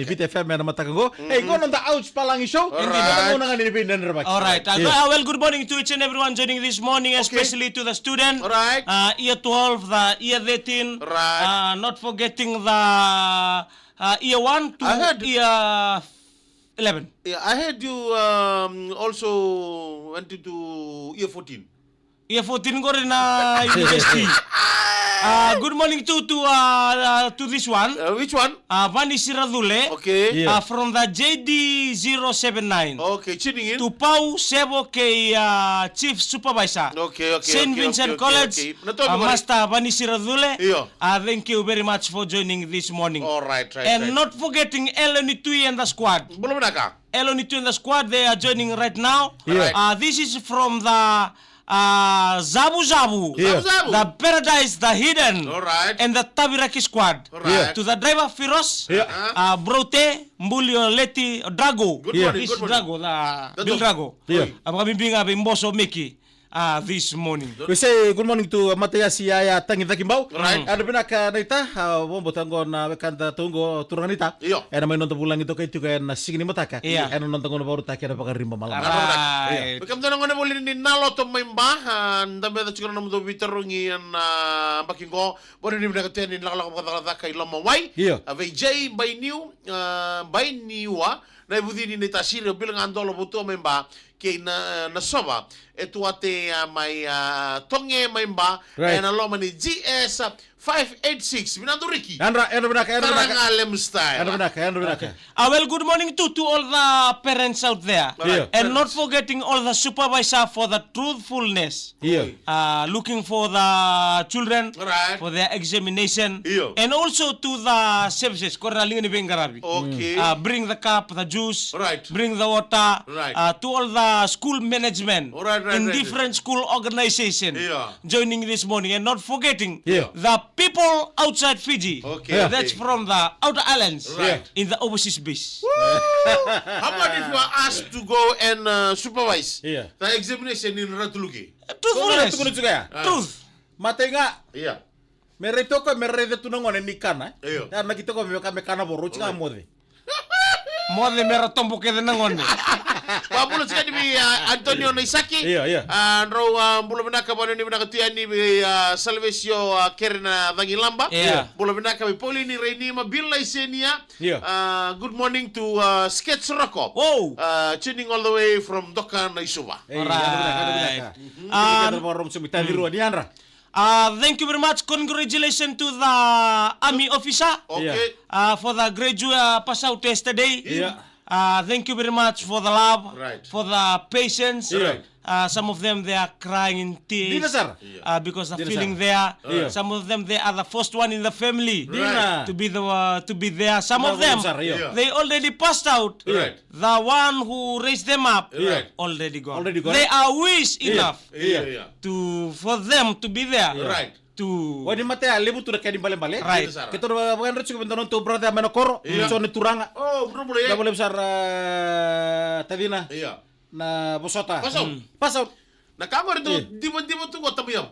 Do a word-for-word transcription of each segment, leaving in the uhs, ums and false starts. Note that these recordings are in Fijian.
Viti F M ena mataka qo. Ei, qo na noda Ouch Palagi show. Alright. Ena gauna ga ni veidredrevaki. Alright. Uh, Yeah. go- uh, well, good morning to each and everyone joining this morning, Okay. especially to the student. Alright. Uh, year twelve, the year thirteen. Right. Uh, not forgetting the uh, year one to I heard year eleven. Yeah, I heard you um, also went into year fourteen. Year fourteen qori na university. Uh, good morning to to uh, uh, to this one. Uh, which one? Uh, Vani Siracule. Okay. Yeah. Uh, from the J D zero seven nine. Okay, tuning in. To Pau Sebo kei uh, Chief Supervisor. Okay, okay, Saint okay, Vincent okay, okay, College. Okay. Na tomi Uh, qori. Master Vani Siracule. Io. Uh, thank you very much for joining this morning. All right, right, And right. not forgetting Eleni Tui and the squad. Bula vinaka. Eleni Tui and the squad, they are joining right now. Yeah. Right. Uh, this is from the uh, Zabu Zabu, Yeah. Zabu Zabu. the Paradise, the Hidden, All right. and the Taviraki squad. All right. To the driver Firos, Yeah. uh, Brote, Mbulio Leti, Drago. Good Yeah. morning, This good morning. Drago, the That's Bill all. Drago. Yeah. Oi. A vakabibi ga vei Boso Miki uh, this morning. We say good morning to Mataiasi Yaya Tagi Cakibau. Right. Ena vinaka naita, uh, vakabauta qo na wekada tu qo turaga naita. Io. Ena mai noda vulagi toka tiko ena siga ni mataka. Yeah. Ena noda gauna vakarautaki ena vakariba malama. Right. Io. Vei kemudou na gone voli ni Naloto mai Ba, a, da meca tiko na nomudou veitarogi ena, a, yabaki qo. Boni ni vinaka tu yani na lakolako vakacakacaka i Lomawai. Io. A, vei Jay, Bai Niu, a, Bai Niua, na ivucini ni Tasiri, o Bill Gadolo, Votua mai Ba, kei na, na Sova, e Tuate, a, mai, a, Toge mai Ba, Right. ena loma ni G S five eight six. Vinaka Riki. Yadra, yadra vinaka, yadra vinaka. Karagale style. Yadra vinaka, yadra vinaka. Uh, well, good morning to, to all the parents out there. Right. Yeah. And not forgetting all the supervisor for the truthfulness. Yeah. Uh, looking for the children Right. for their examination. Yeah. And also to the services. Qori na liga ni veiqaravi. Okay. Uh, bring the cup, the juice. Right. Bring the water. Right. Uh, to all the school management Right, right, in right. different school organization. Yeah. Joining this morning. And not forgetting Yeah. the people outside Fiji. Okay, Yeah. okay. That's from the outer islands Right. in the overseas base. How about if you are asked to go and uh, supervise Yeah. the examination in Ratuluke? Truthfulness. Tukuna tiko ya. Ah. Truth. Matai ga. Yeah. Me rai toka, me rai tu na gone ni kana. Io. Ya na ki toka me ka me kana voro, tiko Right. moce. Moce me ra tobo kece na gone. Vabula tiko ni vei, uh, Antonio Naisaki. Io, io. Uh, drau, uh, bula vinaka, vanu ni vinaka tu yani vei, uh, Salvesio, uh, Kere na Cagilaba. Yeah. Bula vinaka vei Pauline Reinima, Bill Laisenia. Io. Uh, good morning to, uh, Sketch Rocco. Whoa. Uh, tuning all the way from Doka na Isuva. Ei, Alright. yadra vinaka, yadra vinaka. Mhm. Ni keda vakarogo somi taci rua ni yadra. Uh, thank you very much. Congratulations to the army officer Okay. Yeah. uh, for the graduate uh, pass out yesterday. Yeah. Uh, thank you very much for the love, Right. for the patience. Yeah. Right. Uh, some of them, they are crying in tears Dina sara. Yeah. uh, because of Dina feeling sara. there. Yeah. Some of them, they are the first one in the family Dina. to be the uh, to be there. Some of Dina them, sara, yeah. Yeah. they already passed out. Right. The one who raised them up Right. already gone. Already gone. They are wish Yeah. enough Yeah. Yeah. to for them to be there. Yeah. Right. To Wai ni mate ya levu tu na kena ibalebale. Right. Dina sara. Keitou na vakayadra tiko vei dua na nodatou brother mai na koro. Yeah. So ni turaga. Oh, bro, bro, yeah. Levu levu sara, uh, tacina. Yeah. Na vosota. Pass out. Mm. Pass out. Na ka qori tu Yeah. diva diva tu ko tamuyavu.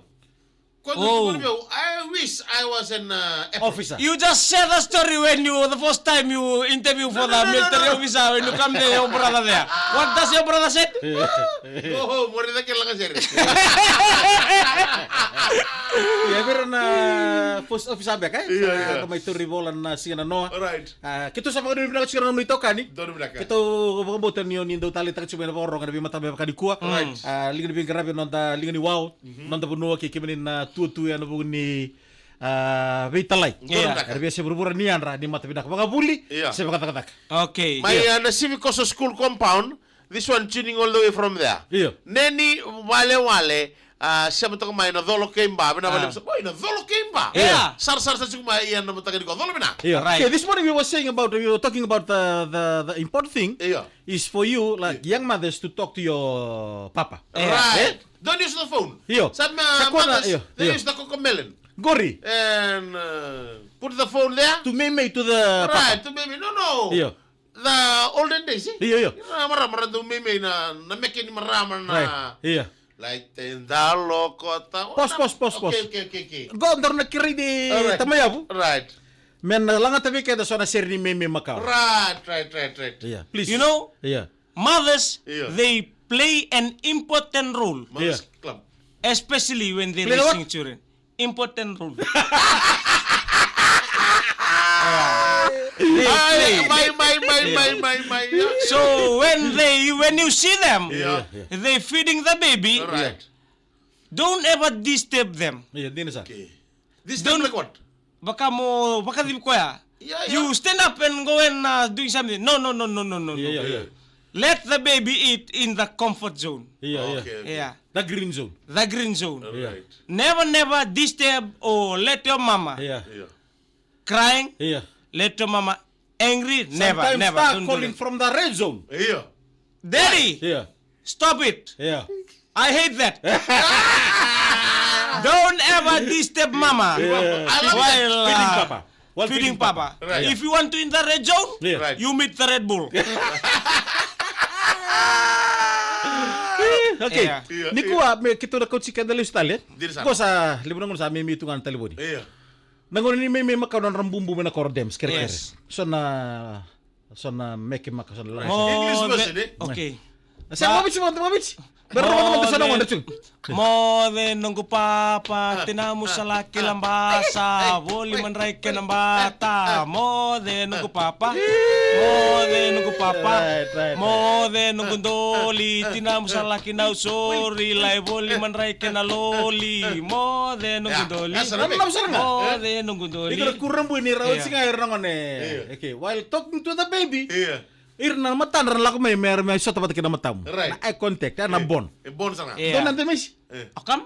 Ko Oh. tu ko I wish I was an uh, Apple. Officer. You just share the story when you the first time you interview for No, no, the no, no, military no. officer when you come there, your brother there. What does your brother said? Go home, mori cake laga sere. Ia vei ira na post office a beka, e? Ia, ia. Sa mai tauri vola na siga na noa. Right. A, keitou sa vakanuinui vinaka tiko na nomu itokani. Donu vinaka. Keitou vakabauta ni o ni dau taleitaka tiko mai na vakarogo ena veimataka me vaka nikua. Right. A, liga ni veiqaravi ena noda liga ni wao, mhm, noda vanua kei kemuni na tuatua ena vuku ni, a, veitalai. Ia. Donu vinaka. Era via se vuravura ni yadra, ni mata vinaka vakavuli, ia, se vakacakacaka. Okay. Mai, ia, a, na Civic Koso School compound. This one tuning all the way from there. Io. Neni Walewale, a, sema toka mai na Colo kei Ba, vinaka, a, vale, oi, na Colo kei Ba. Io. Sarasara sa tiko mai, ia, na mataka nikua, Colo vinaka. Io. Right. Okay, this morning we were saying about, we were talking about the, the, the important thing, io, is for you, like, io, young mothers to talk to your papa. Io. Right. Eh? Don't use the phone. Io. Some, uh, sa kona, mothers, io, they, io, use the cocomelon. Qori. And, uh, put the phone there. To meimei to the papa. Right, to meimei. No, no. Io. The olden days, eh? Io, io. Ira na marama ra dau meimei na, na meke ni marama na. Right. Io. Like, tenda lokota. Pause, pause, pause, pause. Okay, okay, okay, okay. Qo daru na kerei Tamai Yavu. Right. Me na lagata vei keda so na sere ni meimei makawa. Right, right, right, right. Yeah, please. You know, yeah, mothers, yeah, they play an important role. Mothers, yeah, club. Especially when they're raising children. Important role. They play. My, my, my, yeah. So when they, when you see them, yeah, yeah, they feeding the baby, right, don't ever disturb them. Yeah, dina sa. Okay. Disturb like what? Vaka mo, vaka civi koya. Yeah, yeah. You stand up and go and, uh, doing something. No, no, no, no, no, no, yeah, no. Yeah, yeah. Let the baby eat in the comfort zone. Yeah, yeah. Okay, okay. Yeah. The green zone. The green zone. All right. Never, never disturb or let your mama, yeah, yeah, crying. Yeah. Let your mama angry. Never, sometimes never. Start calling from the red zone. Yeah. Daddy. Yeah. Stop it. Yeah. I hate that. Don't ever disturb mama. Yeah. I love that. While, uh, feeding papa. While feeding papa. Right. If you want to in the red zone, yeah, right, you meet the Red Bull. Okay. Yeah. Yeah, nikua, yeah, me keitou na kauti keda lesu tale. Dina sa. Ko sa levu na gauna sa meimei tu ga na talevoni. Yeah. Na gauna ni meimei makawa na nodra bubu mai na koro Dems, kerekere. Yes. So na, so na meke makawa, so na lala. English version, eh? Okay. Sa mo bici, mo bici. Bera mo bici, sa na mo bici. Moce noqu papa, tinamu sa laki labasa, voli madrai kena bata. Moce noqu papa, moce noqu papa, right, right, right, moce noqu doli, tinamu sa laki nausori, lai voli madrai kena loli. Moce noqu doli. Moce noqu doli. Iko na kurabu ni rauti ga ira na gone. Yeah. Okay, while talking to the baby. Yeah. Ira na matadra na lako mai me, me sota vata kei na matamu. Right. Na eye contact, eh, na bond. E bond sara. Yeah. Dona de mesi. Eh. How come?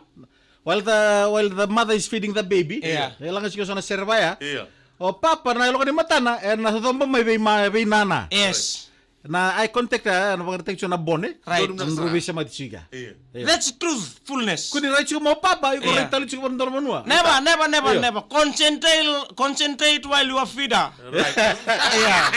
While the, while the mother is feeding the baby, yeah, e laga tiko so na sere vaya. Yeah. O papa na yaloka ni matana, e na coba mai vei ma, vei nana. Yes. Right. Na eye contact, e na vakarataki tiko na bond, eh? Right. Na ruvei sa mati tiko. Yeah. Yeah. That's truthfulness. Kua ni rai tiko mo papa, iko rai tale tiko mo dona vanua. Never, never, never, never. Concentrate, concentrate while you are feeder. Right. Yeah.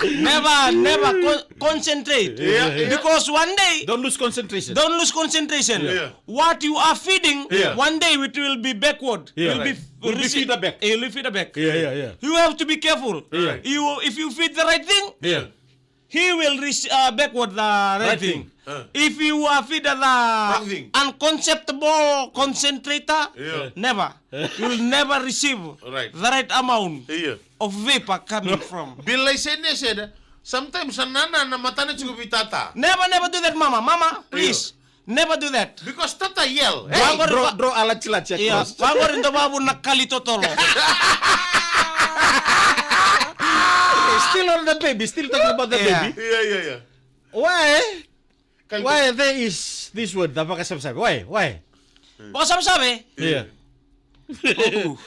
Never, never con-, concentrate. Yeah, yeah. Because one day, don't lose concentration. Don't lose concentration. Yeah. What you are feeding, yeah, one day it will be backward. Yeah. Will be, right, will be feeder back. It will be feeder back. Yeah, yeah, yeah. You have to be careful. Yeah. You, if you feed the right thing, yeah, he will reach, uh, backward the right thing. Right thing. Uh. If you are feed the unconceptible concentrator, yeah, never. You will never receive, right, the right amount, yeah, of vapor coming from. Bila i sene sene, sometimes na nana na matana tiko vei tata. Never, never do that, mama. Mama, please. Yeah. Never do that. Because tata yell. Hey, vaqori draw, draw a latilati across. Vaqori dou vavuna na kali totolo. Still on the baby, still talking about the baby. Yeah, yeah, yeah. Why? Why there is this word, the vakasavesave? Why? Why? Vakasavesave? Yeah.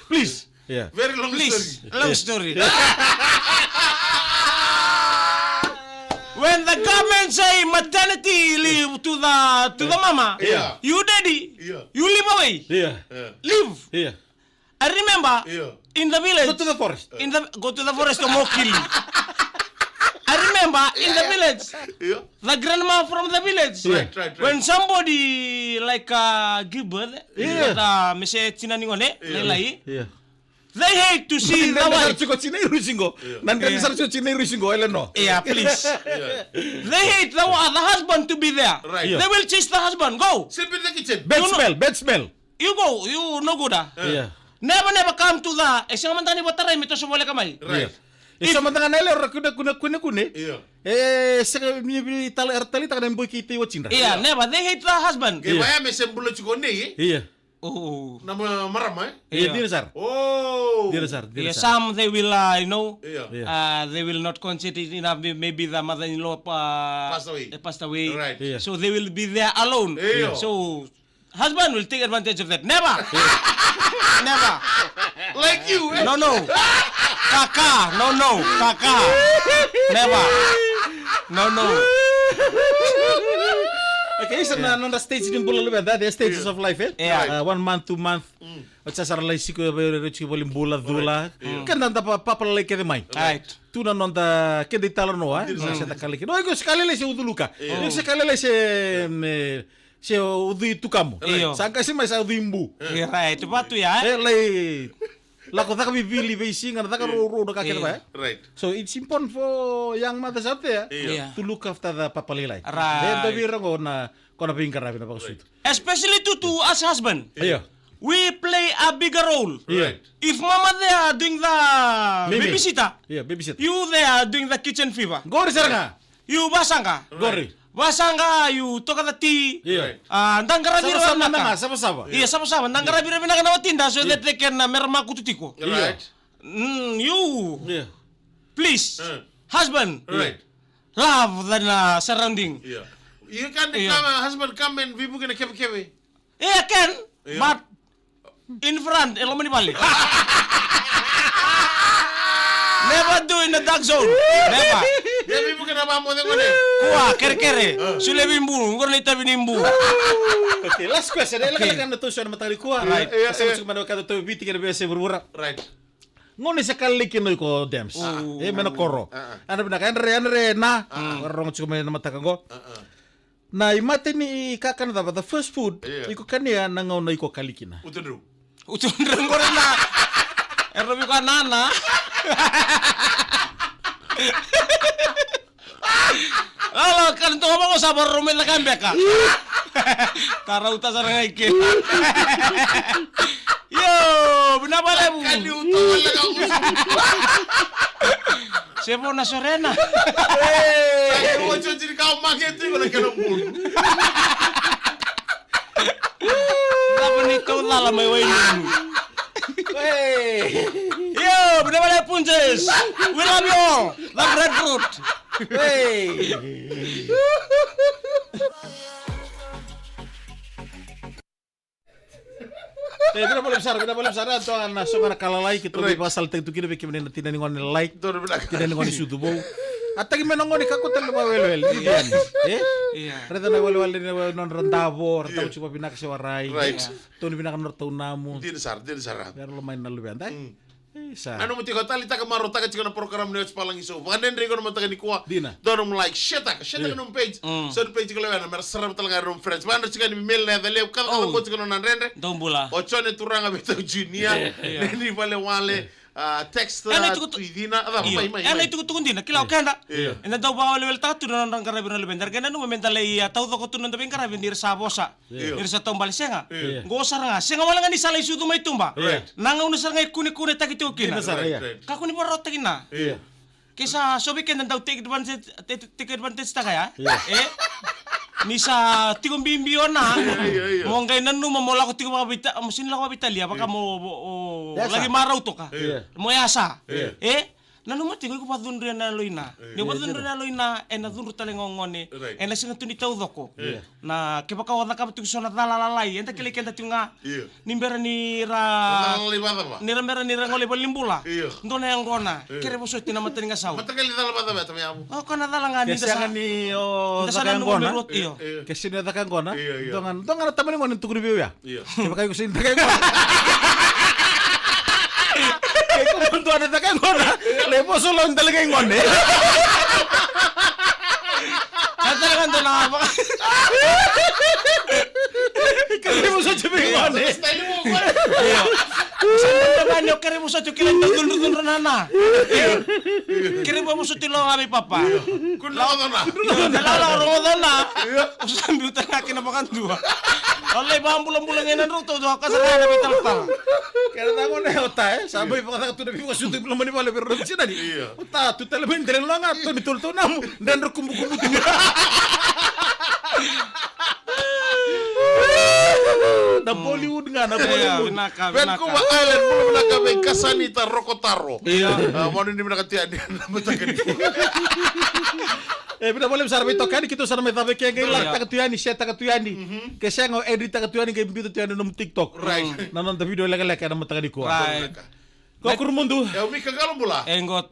Please. Yeah. Very long story. Long story. When the government say maternity leave to the, to the mama, yeah, you daddy, yeah, you leave away. Yeah. Yeah. Leave. Yeah. I remember, yeah, in the village. Go to the forest. In the, go to the forest to Mokili. I remember in the village, yeah, the grandma from the village. Right, right, right. When somebody like, uh, give birth, yeah, with, uh, me se tina ni gone, yeah, lailai. Yeah. They hate to see the wife. Sara tiko tina i rusingo. Yeah. Na dredre sara tiko tina i rusingo, ele no. Yeah, please. Yeah. They hate the, the husband to be there. Right. Yeah. They will chase the husband. Go. Sleep in the kitchen. Bad smell, bad smell. You go, you no good, ah. Yeah. Never, never come to the, e sega mada ni vatarai me toso voleka mai. Right. Yeah. E sega mada ga na yalewa ra kune, kune, kune, kune. Yeah. E sega ni, ni tala, era taleitaka na boy kei tei watidra. Yeah, never. They hate the husband. Ke vaya me se bula tiko nei, eh? Yeah. Oh. Na ma-, marama, eh? Yeah, dina sara. Oh. Dina sara, dina sara. Yeah, some they will, uh, you know, yeah, uh, they will not concentrate enough. May-, maybe the mother-in-law, uh, passed away. Passed away. Right. Yeah. So they will be there alone. Yeah. So husband will take advantage of that. Never. Never. Like you, eh? No, no. Kaka. No, no. Kaka. Never. No, no. Okay, isa na, na stage ni bula luveda, the stages of life, eh? Yeah. Uh, one month, two month. Mm. Oti sa ra lai siko, e, e, e, tiko voli bula, cula. Right. Yeah. Keda da pa-, papalai kece mai. Right. Tu na noda, keda italanoa, eh? Yes. Na seta kala kina. Oi, ko se kalele se uculuka. Yeah. Oi, ko se kalele se, me, se ucui tukamu. Io. Sa qasi mai sa ucui bu. E, right, vatu ya, e? E, lai, Lako caka vivili veisiga, na caka rourou, na ka kece va, e? Right. So it's important for young mothers out there, yeah, to look after the papa lailai. Right. E dua vei ira qo na, ko na veiqaravi na vakasucu. Especially to, to us husband. Yeah. We play a bigger role. Yeah. Right. If mama there doing the babysitter, yeah, babysitter, you there doing the kitchen fever. Qori sara ga. You vasaqa. Qori. Vasaqa, you toka the tea. Yeah. Right. Ah, da qaravi ira vinaka. Savasava, savasava. Yeah, savasava. Da qaravi ira vinaka na watida so that they can, ah, mera makutu tiko. Right. Mm, you. Yeah. Please. Uh. Husband. Right. Love the, uh, surrounding. Yeah. You can come, uh, husband, come and vivuke na kevekeve. Yeah, can. Yeah. But in front, e loma ni vale. Never do in the dark zone. Never. Ia vivuke na vakamoce gone. Kua, kerekere. Ah. Solia vei bu, qori na itavi ni bu. Okay, last question. E lekaleka na tou show na mataka nikua. Right. Ia, ia, sa ia. Tiko mai na wekada tou Viti kei na veiyasai vuravura. Right. Gauna e se kalai kina o iko, Dems. Ah. E, mai na koro. Ah, ah. Ena vinaka, ena re, ena re na. Ah. Rorogo tiko mai na mataka qo. Ah, ah. Na imatai ni kakana cava, the first food, yeah, iko kania na gauna iko kalai kina? Utudru. Utudru qori na. Era vei koya nana. Alo, kana toka vaqo sa varorogo mai caka beka. Tarauta sara ga i ke. Io, vinaka vakalevu. Kani uto wale ka usu. Se vo na sorena. Ei, o jojiri ka o mage tu iko na kena bulu. Cava ni kau cala mai wai nunu. Ei. Io, vinaka vakalevu Punjas. We love you all. The breadfruit. Ei. E, vinaka vakalevu sara, vinaka vakalevu sara. Dua na soqo na ka lalai keitou vakasalataki tu kina vei kemuni na tina ni gone lalai. Donu vinaka. Tina ni gone sucu vou. A tagi mai na gone, kakua tale ni vakawelewele. Ia. E? Ia. Raica na walewale ni nodra davo, ra davo tiko vakavinaka se warai. Right. Ia. Tonu vinaka na nodratou namu. Dina sara, dina sara. Era lomani na luveda, e? Mm. E, sa. Nanuma tiko, taleitaka, marautaka tiko na program ni Oti Palagi Show. Vakadredre iko na mataka nikua. Dina. Dua nomu like, share-taka, share-taka nomu page. Mm. So na page ko lewena, mera sarava tale ga nomu friends. Vakadredre tiko ni Mimeli na yaca levu, kaca kaca qo tiko na nona dredre. Dou bula. O Jone Turaga vei tau Junior. Ia. Neni Valewale. Ia. Ah, text, ah, tu i cina. Io. Mai, mai, mai. Ena itukutuku dina, kila o keda. Ia. Eda dau vakaweleweletaka tu na nodra qaravi na luveda. Era qai nanuma meda lai, ah, taucoko tu na noda veiqaravi ni ra sa vosa. Io. Ni ra sa taubale, sega. Io. Qo sara ga, sega wale ga ni sa lai sucu mai tuba. Right. Na gauna sara ga e kunekunetaki tiko kina. Dina sara, ia. Right, right. Kakua ni vakarautaki na. Io. Ke sa so vei keda dau take advantage, take, take advantage taka ya. Io. E? Ni sa tiko bibi o na. Io, io, io. Mo qai nanuma mo lako tiko vakaveita-, mo sega ni lako vakaveitalia, vaka mo, mo, o, laki marau toka. Io. Mo yasa. Io. E? Nanuma tiko iko vakacudruya na yalo i na. Ni vakacudruya na yalo i na, ena cudru tale ga o gone. Right. Ena sega tu ni taucoko. Ia. Na kevaka o cakava tiko so na cala lalai, eda kilai keda tiko ga. Ia. Ni bera ni ra, ni ra bera ni ra gole i valenibula. Ia. Dua na yaqona. Ia. Kere vosoti na mata ni gasau. Mataqali cala vacava e tamayavu? O koya na cala ga ni da sa, ni o da sa caka nanuma yaqona. Io. Ia. Ke sega ni o caka yaqona. Ia, ia. Dua ga, dua ga na tama ni gone tukuni vei au ya. Io. Kevaka iko sega ni caka yaqona. Ke iko mo dua na caka yaqona, lai vosa lon tale ga i gone. Ka tale ga dua na vaka. Ka lai vosa tiko vei gone. Style mo gone. Io. Sa dua ga ni o kere vosa tiko kila ni dau cudrucudru na na. Io. Kere vosa tiko lo ga vei papa. Io. Kua ni rogoca na. Io, na lala rogoca na. Io. O sa biuta ga kina vakadua. O lai vakabulabula ga i na drau taucoko ka sa raica na veitalatala. Kena cagona e ota, e? Sa mai vakacaka tu na veivakasucu i loma ni vale vei rau na veitacini. Io. Ota, tu tale mai dela ni loga, tu ni tolu tau namu, dredre kubukubu tu. Na Bollywood ga, na Bollywood. Io, vinaka, vinaka. Vancouver Island, bula vinaka vei Kasanita Rokotaro. Io. Ah, manu ni vinaka tu yani na mataka ni. E, vinaka vakalevu sara veitokani, keitou sa na mai cava eke, qai like taka tu yani, share taka tu yani. Mhm. Ke sega o edit taka tu yani, qai biuta tu yani nomu TikTok. Right. Na noda video lekaleka ena mataka nikua. Right. Ko Kurumudu. E, o Mika Qalobula. E, qo